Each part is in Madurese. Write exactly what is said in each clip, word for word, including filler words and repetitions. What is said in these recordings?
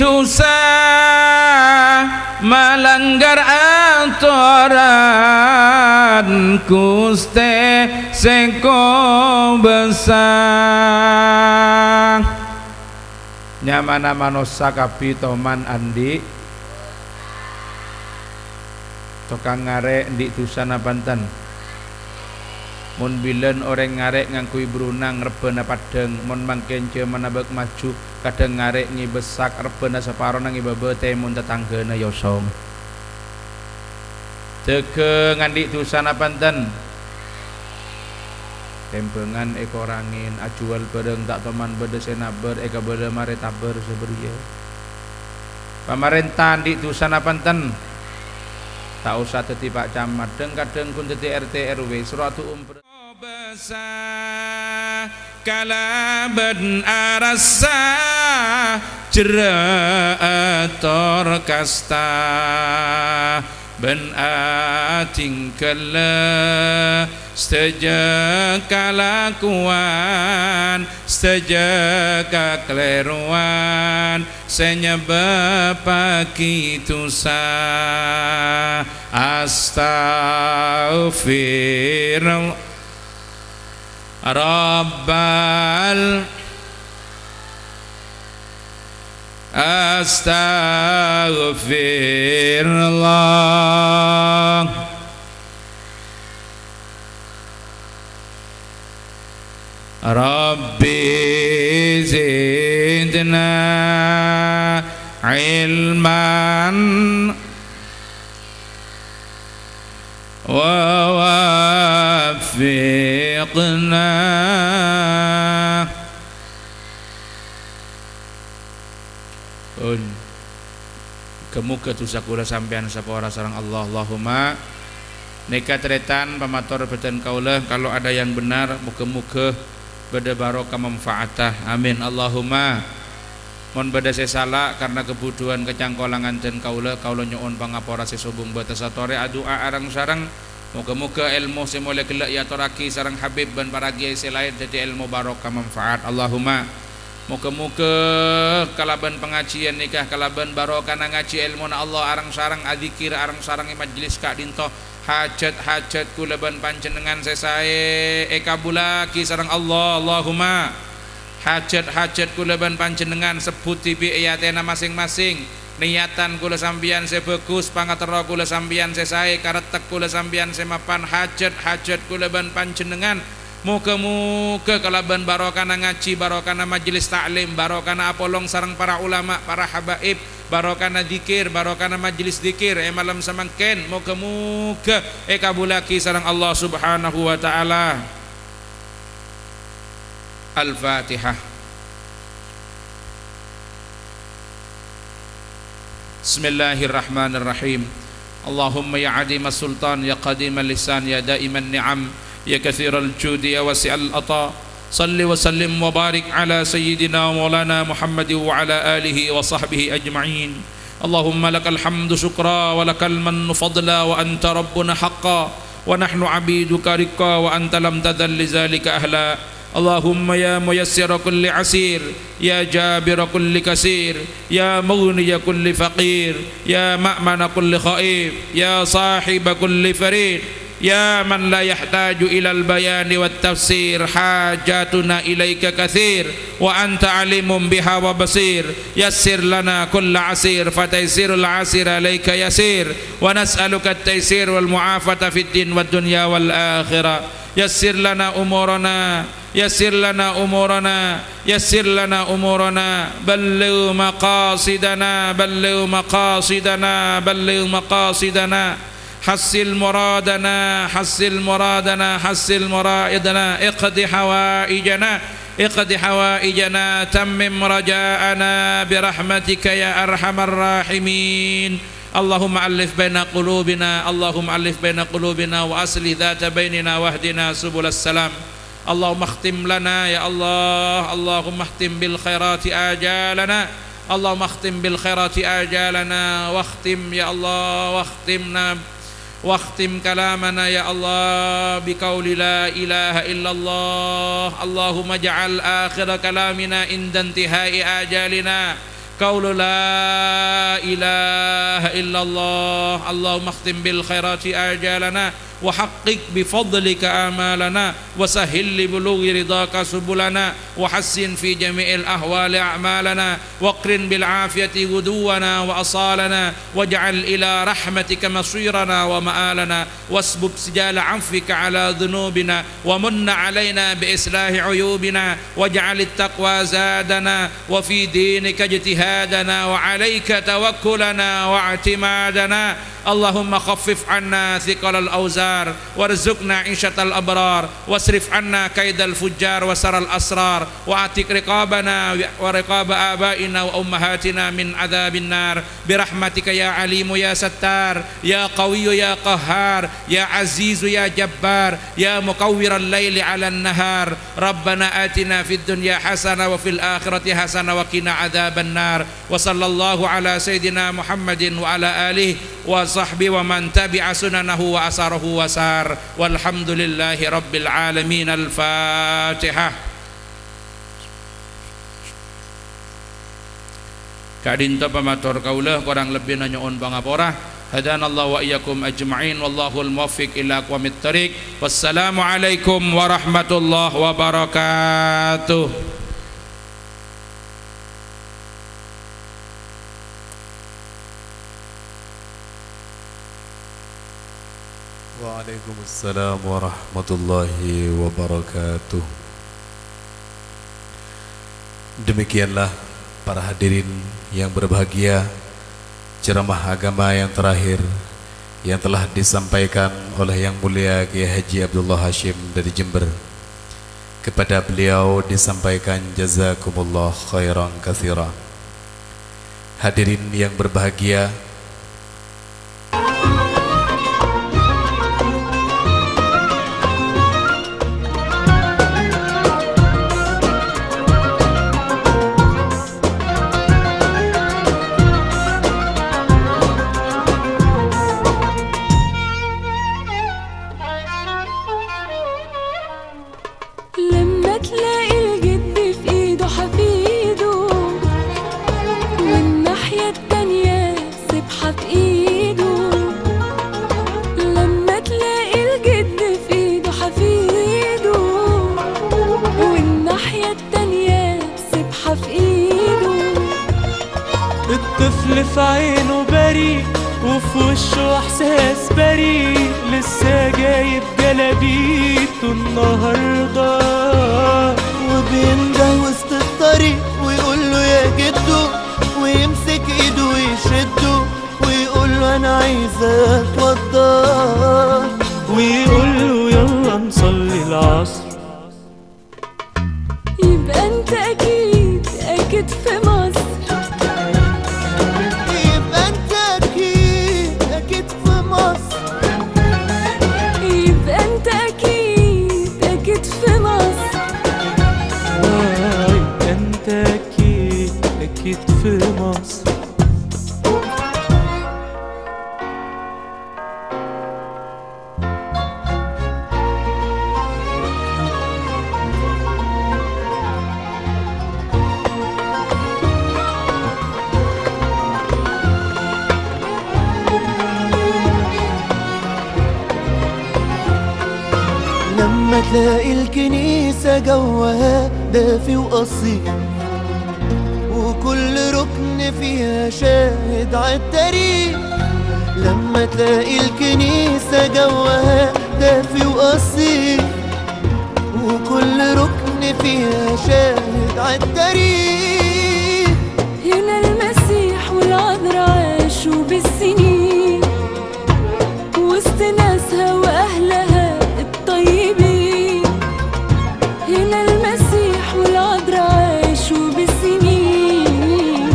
Dhusa malanggar atoran Ghustè sè kobâsa. Nyamana manossa kabbhi toman andi'. Tokang ngarè' andi' dhusa napa enten? Mon bilân orèng ngarè' ngangghuy brunang rebbhâna paddhâng, mon mangkèn jhâmanna bâk maju, kadhâng ngarè' ngèbâ sak rebbhâna saparona ngèbâ bâtè mon tatangghâna èosong. Dhâghâng andi' dhusa napa enten? Tèmbhângan èkorangè, ajhuwâl bhârâng ta' toman bâdâ sè nabâr, èkabâlâ marè tabâr sabâriyâ. Pamarènta andi' dhusa napa enten? Ta' osa dhâddhi pa' camat, dhâng-kadhâng ghun dhâddhi R T R W, soro adu'um bârâ-, bâsa kalabân arassa jhârâ' ator kasta. Bân adhinggâllâ sadhâjâ kalakowan, sadhâjâ kakalèrowan sè nyebâbbhâghi dhusa. Astaghfirullah. Rabbal Astaghfirullah. Rabbi zidna ilman wa waffiqna. Pun. Moghâ-moghâ dhusa kaulâ sampèyan èsapora sareng Allah. Allahumma. Nèka tarètan pamator bhâdhân kaulâ, kalau ada yang benar, moghâ-moghâ bâdâ barokah manfaata. Amin. Allahumma. Mon bâdâ sè sala karna kabhudhuwân kacangkolangan dân kaulâ, kaulâ nyo'on pangapora sè sobung bâtessa torè adu'a areng-sareng. Moghâ-moghâ èlmo sè molaè ghellâ' èatorraghi sareng Habib bân para kèyaè sè laèn dhâddhi èlmo barokah manfaat. Allahumma. Moghâ-moghâ kalabân pangajiyân nèka, kalabân barokana ngajhi èlmona Allah areng-sareng, adzikir areng-sareng è majlis ka'dinto, hajat-hajat kaulâ bân panjhennengngan sè saè èkabhullaghi sareng Allah. Allahumma. Hajat-hajat kaulâ bân panjhennengngan sebbhuti bi' è atèna masèng-masèng. Niyatan kaulâ sampèyan sè bhâghus, pangaterro kaulâ sampèyan sè saè, karettek kaulâ sampèyan sè mapan, hajat-hajat kaulâ bân panjhennengngan. Moghâ-moghâ kalabân barokana ngajhi, barokana majlis ta'lim, barokana apolong sareng para ulama, para habaib, barokana dzikir, barokana majlis dzikir è malem samangkèn, moghâ-moghâ èkabhullaghi sareng Allah Subhanahu wa Ta'ala. Al-Fatihah. Bismillahirrahmanirrahim. Allahumma ya 'azimas sultan, ya qadimal ihsan, ya daiman ni'am, ya katsiral judi, ya wasi'al ata. Shalli wa sallim wa barik ala sayyidina wa maulana Muhammadin wa ala alihi wa sahbihi ajma'in. Allahumma lakal hamdu syukra wa lakal mannu fadla wa anta rabbuna haqqa wa nahnu abiduka riqqa wa anta lam tadzal li dzalika ahla. Allahumma ya muyassira kulli asir, ya jabira kulli kasir, ya mughniya kulli faqir, ya ma'mana kulli khaif, ya sahiba kulli farid, ya man la yahtaju ilal bayani wat tafsir, hajatuna ilaika katsir, wa anta alimun biha wa basir. Yassir lana kulla asir, fa taysirul asir alaika yasir, wa nas'aluka at-taysir wal mu'afata fid din wad dunya wal akhirah. Yassir lana umurana, yassir lana umurana, yassir lana umurana, balligh maqasidana, balligh maqasidana, balligh maqasidana. Hassil muradana, hassil muradana, hassil muradana, iqdi hawaijana, iqdi hawaijana, tammim raja'ana bi rahmatika ya arhamar rahimin. Allahumma allif baina qulubina, Allahumma allif baina qulubina wa aslih dzata bainina wahdina subulas salam. Allahumma khtim lana, ya Allah. Allahumma khtim bil khairati ajalana. Allahumma khtim bil khairati ajalana. Wakhtim, ya Allah, wakhtimna, wakhtim kalamana, ya Allah, bi qauli la ilaha illallah. Allahumma ja'al akhira kalamina inda intihai ajalina. قول لا إله إلا الله. اللهم اختم بالخيرات آجالنا، وحقق بفضلك آمالنا، وسهل لبلوغ رضاك سبلنا، وحسن في جميع الأحوال أعمالنا، واقرن بالعافية غدونا وآصالنا، واجعل إلى رحمتك مصيرنا ومآلنا، واسبب سجال عفوك على ذنوبنا، ومن علينا بإصلاح عيوبنا، واجعل التقوى زادنا، وفي دينك اجتهادنا، وعليك توكلنا واعتمادنا. اللهم خفف عنا ثقل الأوزار، وارزقنا عيشة الأبرار، واصرف عنا كيد الفجار وشر الأشرار، وأعتق رقابنا ورقاب آبائنا وأمهاتنا من عذاب النار. برحمتك يا عليم يا ستار، يا قوي يا قهار، يا عزيز يا جبار، يا مكور الليل على النهار. ربنا آتنا في الدنيا حسنة وفي الآخرة حسنة وقنا عذاب النار. وصلى الله على سيدنا محمد وعلى آله وصحبه ومن تبع سننه وأثره وسار. والحمد لله رب العالمين. الفاتحة. Ka'dinto pamator kaulâ, korang lebbina nyo'on pangapora. Hadanallahu wa iyyakum ajma'in, wallahul muwaffiq ila aqwamit thariq. Wassalamualaikum warahmatullahi wabarakatuh. Waalaikumsalam warahmatullahi wabarakatuh. Demikianlah, para hadirin yang berbahagia, ceramah agama yang terakhir yang telah disampaikan oleh Yang Mulia Kiai Haji Abdullah Hashim dari Jember. Kepada beliau disampaikan jazakumullah khairan katsira. Hadirin yang berbahagia, لما تلاقي الجد في ايده حفيده، والناحية التانية سبحة في ايده. لما تلاقي الجد في ايده حفيده، والناحية التانية سبحة في ايده. الطفل في عينه بريء، وفي وشه احساس بريء، لسه جايب جلابيته النهارده. وبينده وسط الطريق ويقول له يا جدو، ويمسك ايده ويشده، ويقول له انا عايز اتوضى، ويقول له يلا نصلي العصر. يبقى انت اكيد، اكيد في مصر. يبقى انت اكيد، اكيد في مصر. يبقى انت اكيد، اكيد في مصر. آه، يبقى انت اكيد، اكيد في مصر. لما تلاقي الكنيسة جوها دافي وأصيل، وكل ركن فيها شاهد عالتاريخ. لما تلاقي الكنيسة جوها دافي وأصيل، وكل ركن فيها شاهد عالتاريخ. هنا المسيح والعذراء عاشوا بالسنين، وسط ناسها وأهلها الطيبين. هنا المسيح والعذراء عاشوا بالسنين،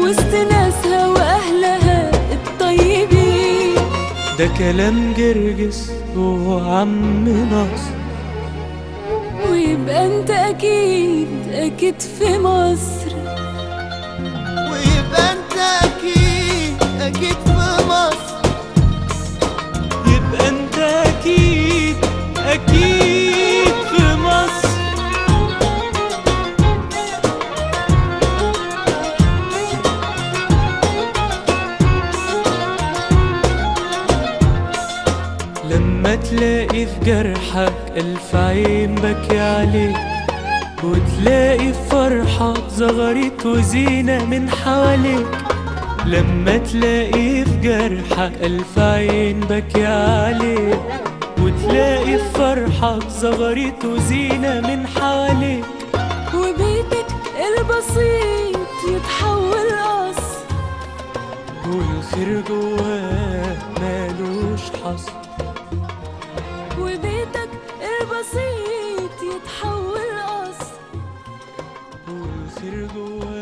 وسط ناسها وأهلها الطيبين. ده كلام جرجس وعم ناصر. ويبقى انت اكيد، اكيد في مصر. ويبقى انت اكيد، اكيد في مصر. يبقى انت اكيد، اكيد في مصر. في جرحك ألف عين بكي عليك، وتلاقي فرحة زغرت وزينة من حواليك. لما تلاقي في جرحك ألف عين بكي عليك، وتلاقي فرحة زغرت وزينة من حواليك. وبيتك البسيط يتحول قصر، والخير جواه مالوش حصر. وبيتك البسيط يتحول قصر، والخير جواه